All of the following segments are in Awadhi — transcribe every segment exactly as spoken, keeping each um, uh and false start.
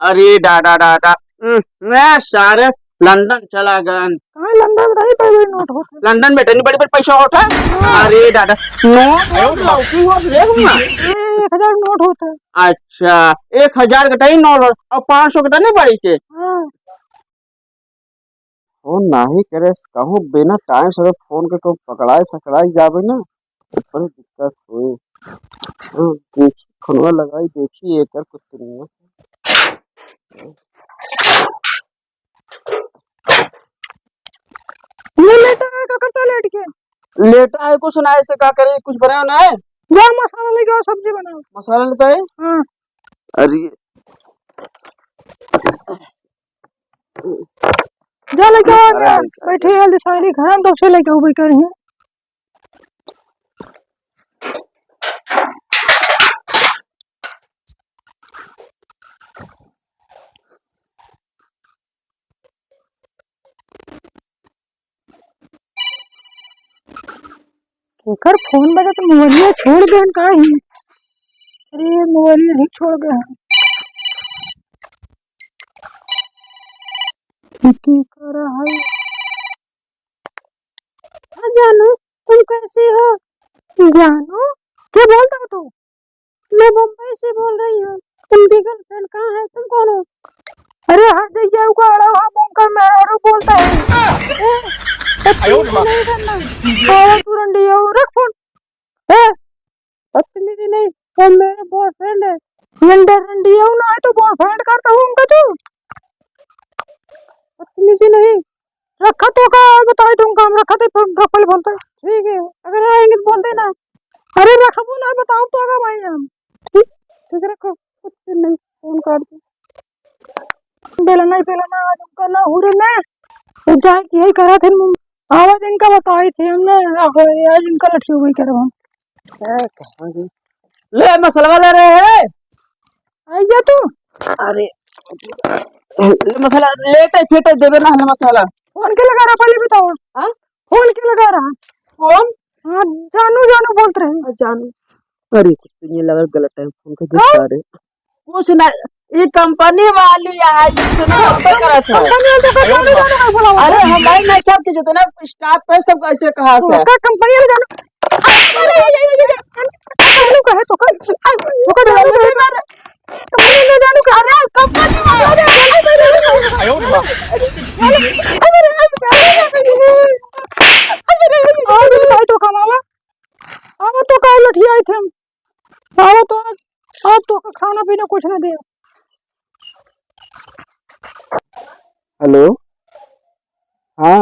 अरे दादा, दादा, हम्म, मैं सारे लंदन चला गए। कहाँ लंदन में इतनी बड़ी बड़ी नोट होत है? लंदन में इतनी बड़ी बड़ी पैसा होत है? हाँ। अरे दादा, नोट होत, लौकी होत, रे हुआ। ए, एक हजार नोट होत है। अच्छा, एक हजार के तई नोट होत, और पाँच सौ के तनी बड़ी के। हाँ। फोन नाही करे, कहूँ बिना टाइम से फोन के कहूँ पकड़ाए सकड़ाए जाबे ना, तो बड़ी दिक्कत होई। हाँ, देखी, फोनवा लगाई, देखी एकर कुछ नहीं। ये लेटा है, का करता लेट के? लेटा है, कुछ ना, ऐसे का करे, कुछ बनाया ना है? जा मसाला लेके आओ, सब्जी बनाओ। मसाला लेता है? हाँ। अरे। जा लेके आओ, मसाला जा। लेके आओ। बैठे हैं, सारी घर हम तो से लेके आओ, बैठे हैं। केकर फोन बजा तो मोबाइलिया छोड़ गए का ही? अरे मोबाइलिया ही छोड़ गए हैं। की कर है? हाँ जानू, तुम कैसी हो? जानू, क्या बोलता हो तू? मैं बम्बई से बोल रही हूँ। तुम्हारी गर्लफ्रेंड कहाँ है? तुम कौन हो? अरे हट जाइए, उका अड़ा हुआ बंकर मेहरारू बोलता है। ए, बदतमीजी नहीं करना। साला तू रंडी हो, रख फोन। ए, बदतमीजी नहीं, वो मेरे बॉयफ्रेंड है। रंडा रंडी हो ना, तो बॉयफ्रेंड करता हूँ उनका तू। बदतमीजी नहीं। रखा तो का, बताई तुमका हम रखा थे, फोन रख, पहले बोलते हैं। ठीक है, अगर आएंगे तो बोल देना। अरे रखबो ना, बताओ तो अगर भाई हम। ठीक, ठीक है, रखो, कुछ नहीं, फोन काट दो। बेला नहीं, बेला ना, आज उनका ना हुरे में, तो जाए कि यही करा थे, आवाज इनका बताई थे हमने, आहो, आज इनका लठी हुई करब हम। क्या कहेंगे? ले, मसलवा ले रहे हैं। आइया तू। अरे, ले मसाला, लेटे फेटे देबे ना, ले मसाला। फोन के लगा रहा, पहले बताओ। हाँ? फोन के लगा रहा? फोन? हाँ, जानू, जानू बोलत रहे। हाँ, जानू। अरे, कुछ तो ये लगा गलत टाइम फोन के का? देख रहे। कुछ ना, ये कंपनी वाली आई, इसने हम पे करा था। कंपनी वाले तो जानू, जानू का बोला हुआ। अरे, हमारे ना सब के जितना स्टाफ है, सबको ऐसे कहा तो था। का कंपनी वाले जानू? अरे, अरे, अरे, अरे, अरे, जानू का है तो का? तो का जानू का है? कंपनी में जानू का? अरे, कंपनी वाले। अरे, अरे, अरे, अरे, अरे, अरे, अरे, अरे, अरे, भाई तो कमावा। आवा तो का लठिया आई थे हम। आवा तो आज, आज तो का खाना पीना कुछ ना दे। हेलो, हाँ,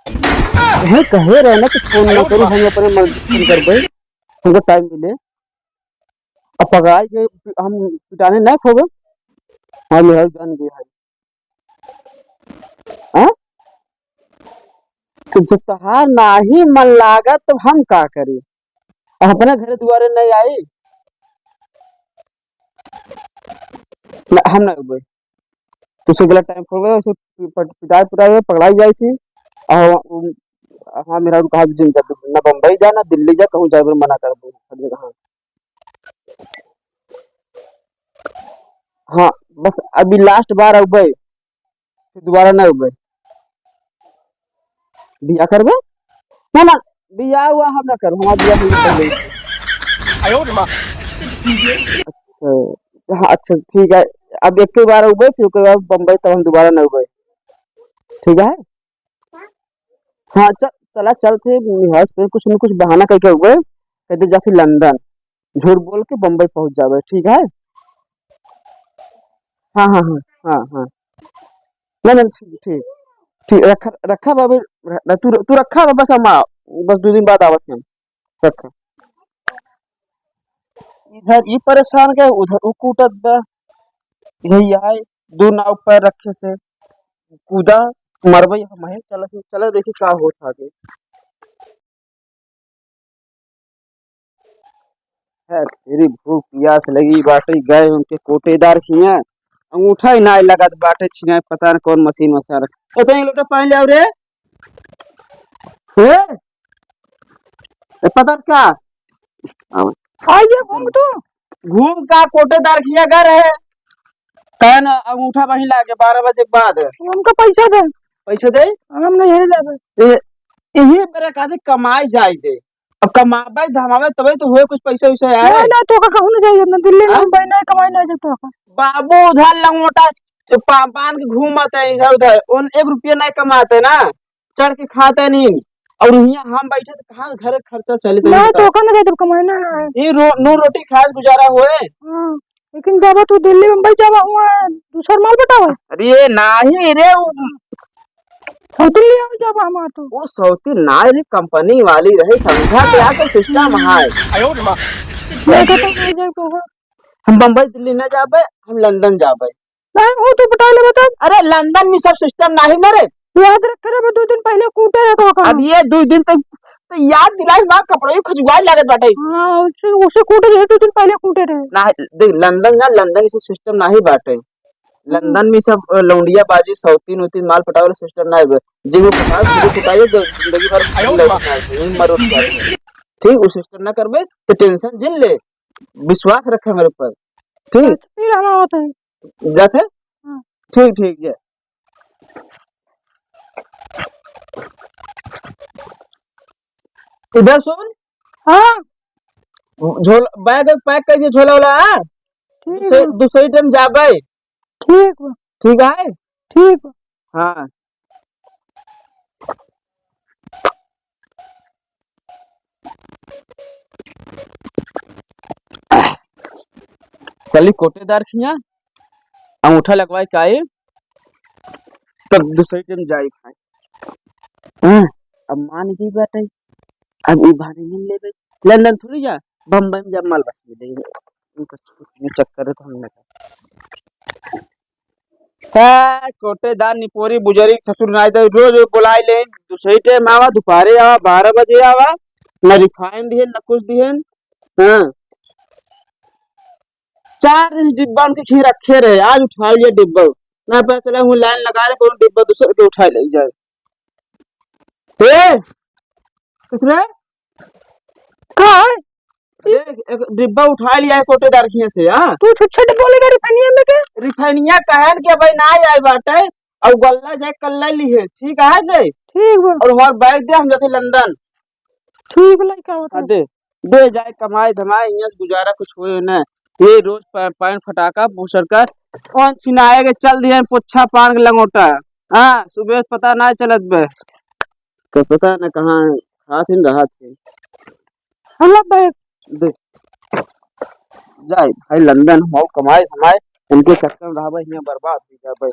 कहे, कहे रहे ना कि फोन ना करी, हम अपने मर्जी से करबे, हमको टाइम मिले। अब पकड़ाई के हम पिटाने ना खोबे, हाँ, मेरा जान गया है। हाँ? तो जब तोहार नाही मन लागत, तब हम का करी? अब अपने घरे दुआरे नहीं आई, न, हम ना अबे। तुसे गलत टाइम हो गया, उसे पट-, पिटाई पुटाई हुए, पकड़ाई जाई थी। और उ-, हाँ, मेहरारू कहा, "जिन जा, ना बम्बई जा, ना दिल्ली जा, कहूँ जाए, मना कर दो, हर जगह।" हाँ। हाँ, बस अभी लास्ट बार अबे, फिर दोबारा ना अबे। बियाह करबे? ना, ना, बियाह हुआ हम ना करब, हमार बियाह हम ना करब। अच्छा, हाँ, अच्छा, ठीक है। अब एक ही बार अबे, फिर ओकर बाद बम्बई, तब हम दोबारा ना अबे। ठीक है? हाँ, चल, चला, चल थे, निहाल से कुछ न कुछ बहाना करके अबे, कह दे जासी लंदन, झूठ बोल के बम्बई पहुँच जाबे, ठीक है? हाँ, हाँ, हाँ, हाँ, हाँ। नहीं, नहीं, ठीक, ठीक, ठीक, रखा, रखा बाबू, र-, तू, तू रखा बा, बस हम आ, बस दो दिन बाद आवत हैं, रखा। इधर ई परेशान के, उधर उ कूटत बा, यही आए, दो नाव पैर रखे से कूदा, मरबई हम है, चल, चल देखी का होत आगे। है तेरी भूख पियास लगी बाटे, गए उनके कोटेदार खिया, अंगूठा ही ना लगत बाटे, छिया पता न कौन मशीन वसार। ए, तो एक लोटा पानी ले आओ रे। ए, ए, पता का? आइए घूम तू। घूम का कोटेदार खिया घर है। है ना, अंगूठा वहीं लागे बारह बजे के बाद। हमका पैसा दे। पैसा दे? हम नहीं जाबे। ए, यही बेरा कहते कमाई जाई दे। अब कमाबे धमाबे तबे तो होए कुछ पैसा वैसा आए। नहीं, नहीं, तो का कहूँ ना जाइए ना, दिल्ली, हाँ? मुंबई नहीं कमाई नहीं जाता का। बाबू उधर लंगोटा च-, पा-, बांध के घूमत है इधर उधर, उन एक रुपया नहीं कमाते ना, चढ़ के खाते नहीं। और यहाँ हम बैठे तो कहाँ घर खर्चा चले तो नहीं, बताओ। तो का ना जाए जब कमाई ना है। ये रो-, नून रोटी खाए से गुजारा होए। हाँ, लेकिन जाबा तू दिल्ली मुंबई जाबा हुआ है, दूसर माल पटावा। अरे नहीं रे, वो सौती ले आओ जब हम आतो। वो सौती ना रे, कंपनी वाली रहे, समझा के आके सिस्टम है। आयो रे माँ। देखो तो नहीं जाए कहो। हम बम्बई दिल्ली ना जाबे, हम लंदन जाबे। नहीं, वो तो पटा ले बता। अरे लंदन में सब सिस्टम नहीं ना रे। याद रख रे, वो दो दिन पहले कूटे रहे तो का। अब ये दो दिन तक तो याद दिलाई बा, कपड़ा ही खजुआए लागत बाटे। हाँ, उसे, उसे कूटे रहे, दो दिन पहले कूटे रहे। ना, देख लंदन जा, लंदन इसे सिस्टम नहीं बाटे। लंदन में सब, अ, लौंडिया बाजी, सौतीन उतीन माल पटावे वाला सिस्टम ना है। जे वो पटावे, खुद कुटाइए, जो जिंदगी भर आयो लौट माँ। ना आए, वहीं मरो तो जाए। ठीक, वो सिस्टम ना करबे, तो टेंशन जिन ले, विश्वास रखे मेरे ऊपर। ठीक? अच्छा, फिर हम आवत है। जाते? हाँ। ठीक, ठीक, जा। इधर सुन। हाँ। झोल-, बैग पैक कर दिए, झोला वाला, हाँ? ठीक दूसरे, बा। दूसरी टाइम जाबे। ठीक बा। ठीक है? ठीक बा। हाँ। चली कोटेदार खिया, अंगूठा लगवाए के आई, तब दूसरी टाइम जाई खाए। हाँ, अब मान गई बाटे, अब ई भारी मिल लेबे। लंदन थोड़ी जा, बम्बई में जब माल बस मिलेंगे, उनका चक्कर है तो हमने का। कोटेदार निपोरी बुजरी ससुर नाई तो रोज रोज बुलाई ले, दूसरी टाइम आवा, दोपहरे आवा, बारह बजे आवा, ना रिफाइन दिहन, ना कुछ दिहन। हाँ, चार दिन डिब्बा उनके खींच रखे रहे, आज उठा लिया डिब्बा, ना पता चला वो लाइन लगा ले, कौन डिब्बा दूसरे के उठा ले जाए। ए, किसने? का है? देख, एक डिब्बा उठा लिया है कोटेदार खिया से, हाँ? तू छुच्छे डिब्बा ले गया रिफाइनिया में के? रिफाइनिया कहन के भाई ना आई बाटे, और गल्ला जाए कल्ला ली है, ठीक है दे? ठीक बा। और हमार बैग दे, हम जाते लंदन। ठीक लइका होता। हाँ, दे, दे जाए कमाए धमाए, यहाँ से गुजारा कुछ होए ना। ये रोज पै-, पैंट फटाका, बुसर का, कौन छिनाए के चल दिए, पोच्छा पान के लंगोटा। हाँ, सुबह पता ना चलत बे। तो पता न कहाँ खात हिन, रहत हिन। हेलो भाई। दे। जाए, भाई लंदन हो, कमाए, धमाए, इनके चक्कर में रहबे, हियाँ बर्बाद हो जाबे।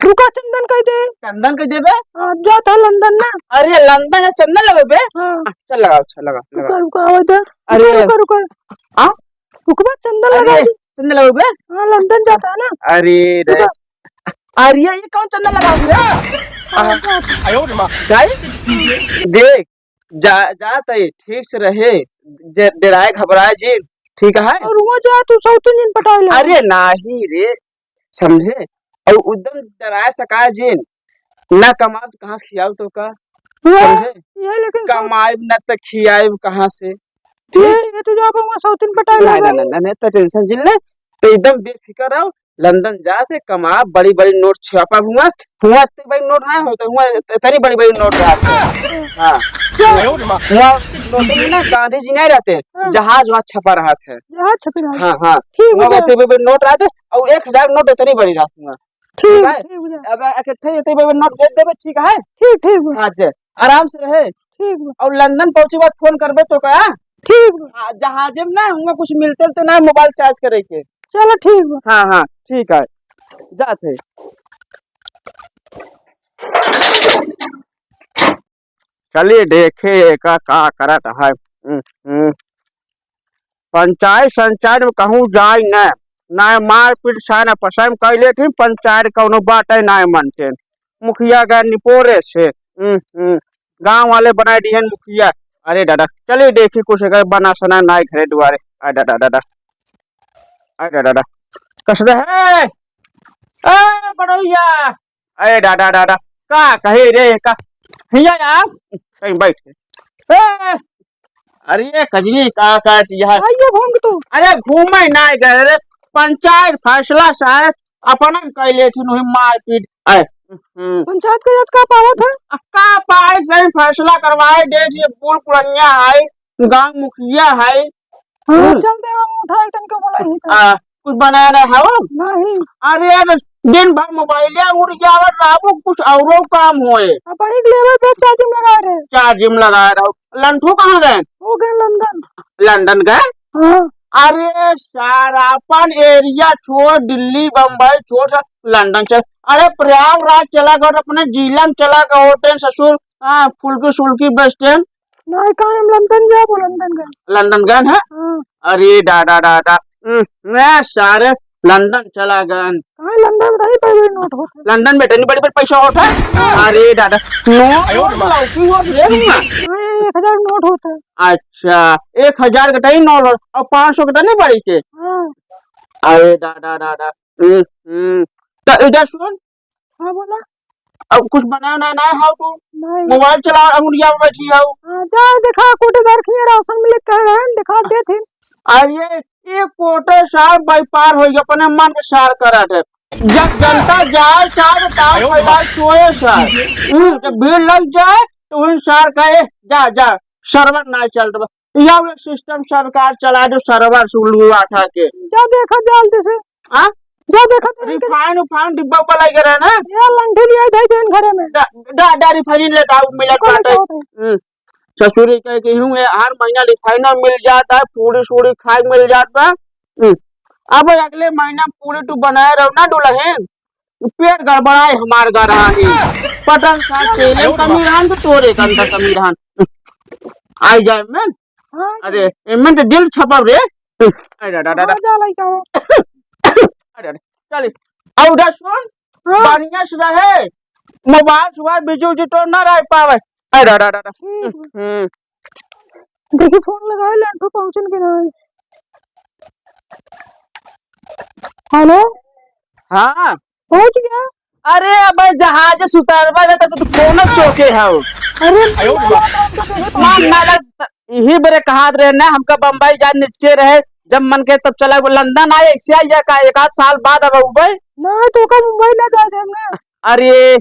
रुका, चंदन कह दे। चंदन कह देबे? हाँ, जाता लंदन ना। अरे, लंदन या चंदन लगबे? हाँ। हाँ, चल लगाओ, चल लगाओ, लगाओ। रुका, रुका, आवे दे। अरे। रुका, रुका, रुका। हाँ? रुकबा, चंदन अरे, लगा दे। चंदन लगबे? हाँ, लंदन जाता है ना। अरे रे। रुका। अरे, ये कौन चंदन लगा दिया? हाँ, हाँ। आयो रे माँ। जाए? देख, जा, जा तई ठीक से रहे, डे-, डेराए घबराए जिन, ठीक है? और वो जा तू सौतुन जिन पटाए ले। अरे नाही रे, समझे? और उदम डेराए सकाए जिन, ना कमाब तो कहाँ से खियाब तो का? वो समझे? ये लेकिन कमाइब ना तो खियाइब कहाँ से? ये, ठीक? ये तू जा वहाँ सौतुन पटाए ले ना, ना, भाई। ना, ना, ना, तो टेंशन जिन ले, तो एकदम बेफिक्र रहो, लंदन जाते कमा, बड़ी बड़ी नोट छापा हुआ, हुआ इतनी बड़ी नोट ना होते, हुआ इतनी बड़ी बड़ी नोट रहते। हाँ। क्या? हुआ नोट में ना गांधी जी नहीं रहते, हाँ। जहाज वहाँ छपा रहत है। जहाज छपा रहत है। हाँ, हाँ। ठीक हुआ बा। इतनी बड़ी बड़ी नोट रहते और एक हजार नोट इतनी बड़ी रहती है। ठीक, ठीक है? ठीक बा। अब इकट्ठे इतनी बड़ी बड़ी नोट दे देबे, ठीक है? ठीक, ठीक बा। हाँ जी, आराम से रहे। ठीक बा। और लंदन पहुँचे बाद फोन करबे तो का? ठीक बा। हाँ, जहाजे में ना, हुआ कुछ मिलते तो ना मोबाइल चार्ज करे के। चलो ठीक बा। हाँ, हाँ, ठीक है, जात है। चलिए देखे एका का करत है। हम्म, हम्म। पंचायत संचायत में कहूँ जाई न, ना मारपीट सान पसंद कर लेते हैं, पंचायत कौनो बात है ना मनते हैं। मुखिया गए निपोरे से, हम्म, हम्म। गाँव वाले बनाए दिहन मुखिया। अरे दादा, चलिए देखी कुछ अगर बना सना ना घरे दुआरे। आ दादा, दादा। आ दादा, दादा। कस रहे? ए, बड़ौया। अरे दादा, दादा। का कहे रे, का? हिया यार। कहीं बैठ के। ए, अरे कजरी, का, का, यह आइए भोंग तो। अरे घूमे ना गए रे। पंचायत फैसला साहब। अपना कइ लेथिन वही मारपीट। आए, हम्म। पंचायत के जत का पावत है? अब का पाए, सही फैसला करवाए दे, ये बूढ़ पुरनिया है, गांव मुखिया है। हाँ, हम्म। चल दे, हम उठाए तन के बोला ही था। आ, कुछ बनाए ना हो? नहीं। अरे यार, दिन भर मोबाइल उड़ जावत रहबू, कुछ औरो काम होए। अब वही लेवे पे चार्जिंग लगा रहे। चार्जिंग लगा रहो। लंठू कहाँ गए? वो गए लंदन। लंदन गए? हाँ। अरे सारा अपन एरिया छोड़, दिल्ली, बम्बई छोड़, सब लंदन चल। अरे प्रयागराज चला गए, अपने जिला में चला गए होते हैं ससुर। हाँ, फुल्की सुल्की बेचते हैं। नहीं, कहाँ हम लंदन जाबो, लंदन गए। लंदन गए हैं? हाँ। अरे दादा, दादा, हम्म, मैं सारे लंदन चला गए। कहाँ लंदन में नहीं बड़े बड़े नोट होते हैं। लंदन में इतनी बड़ी बड़ी पैसा होता है? अरे दादा, नोट, नोट लौकी वो ले लूंगा। हाँ, एक हजार नोट होता है। अच्छा, एक हजार के तई नोट हो, और पाँच सौ के तई नहीं पड़ी के? हाँ। अरे दादा, दादा, हम्म, हम्म। तो इधर सुन। हाँ, बोला। अब कुछ बनाए ना, ना हो तू? नहीं। मोबाइल चला, अंगुरिया में बैठी हो। हाँ, जा देखा, कोटेदार खिया राशन मिले कह रहे हैं, दिखा दे थे। अरे, ये कोटे साहब व्यापार हो गया, अपने मन के सार करत है। जब जनता जाए साहब, ताव फैलाए सोए साहब। हम्म, जब भीड़ लग जाए, तो उन सार कहे, "जा, जा, server ना चल रहा।" यह एक system सरकार चला दो, server सुलुआ था के। जा देखा जल्दी से। हाँ? जा देखा तो इनके refine उफाइन डिब्बा उब्बा लगे रहे ना? ये लंठी लिया जाए जैन घरे में। डा-, डा-, डा refine ले जाओ, मिलत निकल बाटे। जाओ तो। हम्म। ससुरी कहे कि यूं है, हर महीना refiner मिल जाता है, पूरी सूरी खाए मिल जाता है। हम्म। अब अगले महीना में पूरी तू बनाए रहो ना दुल्हन, पेट गड़बड़ाए हमार गरहानी। पटन साहब तेले में कमी रहन तो तोरे के अंदर कमी रहन। आई जाए में। हाँ। अरे, एमन तो दिल छपब रे। अरे, अरे, अरे, अरे। हाँ, जा लइका हो। अरे, अरे, चल। अब उधर सुन, हाँ। बढ़िया से रहे। मोबाइल सुबाइल बिजी उजी तो ना रह पावे। अरे, अरे, अरे, अरे। ठीक बा। हम्म। देखी, फोन लगाए, लंठू पहुंचन के ना। हेलो? हाँ। पहुंच गया? अरे अबे, जहाज से उतरबा में तो तू फोन चोके हौ। अरे, ना, ना, ना, यही बरे कहात रहे ना, हमका बम्बई जाए निचके रहे, जब मन के तब चला, वो लंदन आए, ऐसे आई जा का, एक आध साल बाद अब अउबे। ना, तो का मुंबई ना जाए देब ना। अरे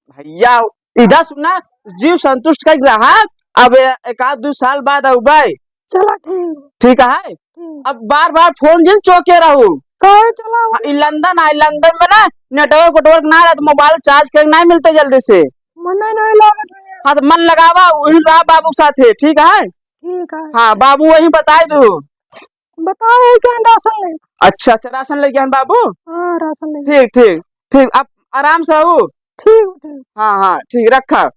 भैया, इधर सुना, जीव संतुष्ट कर रहा, अब एक आध दो साल बाद अउबे। चला ठीक। ठीक है? हम्म। अब बार बार फोन जिन चोके रहू। काहे चला? हाँ, ई लंदन आए, लंदन में ना network वेटवर्क ना रहत, मोबाइल चार्ज करके ना मिलते जल्दी से। मने नहीं लागत भैया। हाँ, तो मन लगावा, वही रहा बाबू साथे, ठीक है? ठीक है। हाँ, बाबू वही बताए दू। बताए है क्या राशन ले? अच्छा, अच्छा, राशन लेके आन बाबू? हाँ, राशन ले। ठीक, ठीक, ठीक, आप आराम से हो? ठीक, ठीक। हाँ, हाँ, ठीक, रखा।